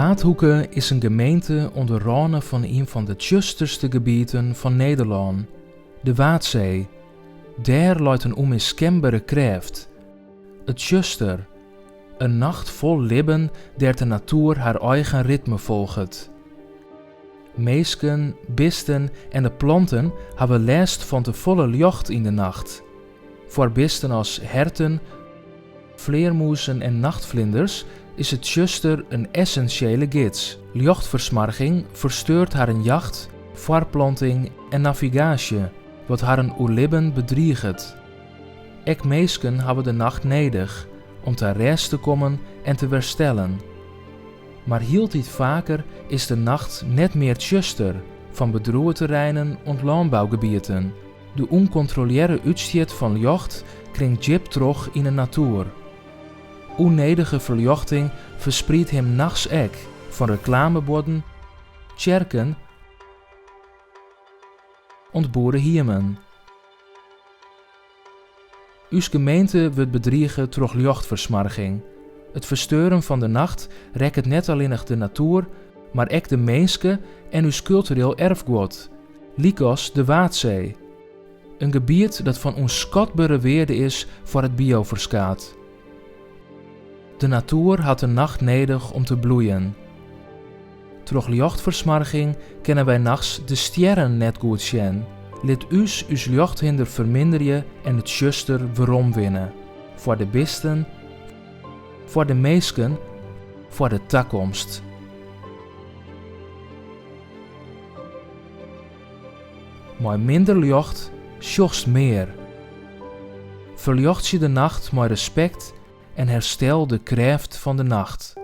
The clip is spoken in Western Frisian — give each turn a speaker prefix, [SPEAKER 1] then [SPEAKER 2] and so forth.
[SPEAKER 1] Waadhoeke is in gemeente oan de râne fan ien fan de tsjusterste gebieten fan Nederlân, de Waadsee. Dêr leit in ûnmiskenbere krêft, it tsjuster, in nacht fol libben dêr't de natoer har eigen ritme folget. Minsken, bisten en de planten hawwe lêst fan tefolle ljocht yn de nacht. Foar bisten as herten, flearmûzen en nachtflinders is it tsjuster in essinsjele gids. Ljochtfersmoarging fersteurt harren jacht, foarplanting en navigaasje, wat harren oerlibben bedriget. Ek minsken hawwe de nacht nedich om ta rêst te kommen en te werstellen. Mar hieltyd faker is de nacht net mear tsjuster, fan bedriuweterreinen oant lânbougebieten. De ûnkontrolearre útstjit fan ljocht kringt djip troch yn 'e natoer. Ûnnedige ferljochting ferspriedt him nachts ek, fan reklamebuorden, tsjerken oant boerehiemen. Us gemeente wurdt bedrige troch ljochtfersmoarging. It fersteuren fan de nacht rekket net allinnich de natoer, mar ek de minske en ús kultureel erfguod, lykas de Waadsee. In gebiet dat fan ûnskatbere wearde is foar it bioferskaat. De natoer hat de nacht nedich om te bloeien. Troch ljochtfersmoarging kinne wy nachts de stjerren net goed sjen. Lit ús ús ljochthinder ferminderje en it tsjuster weromwinne. Foar de bisten, foar de minsken, foar de takomst. Mei minder ljocht sjochst mear. Ferljochtsje de nacht mei respekt en herstel de krêft fan de nacht.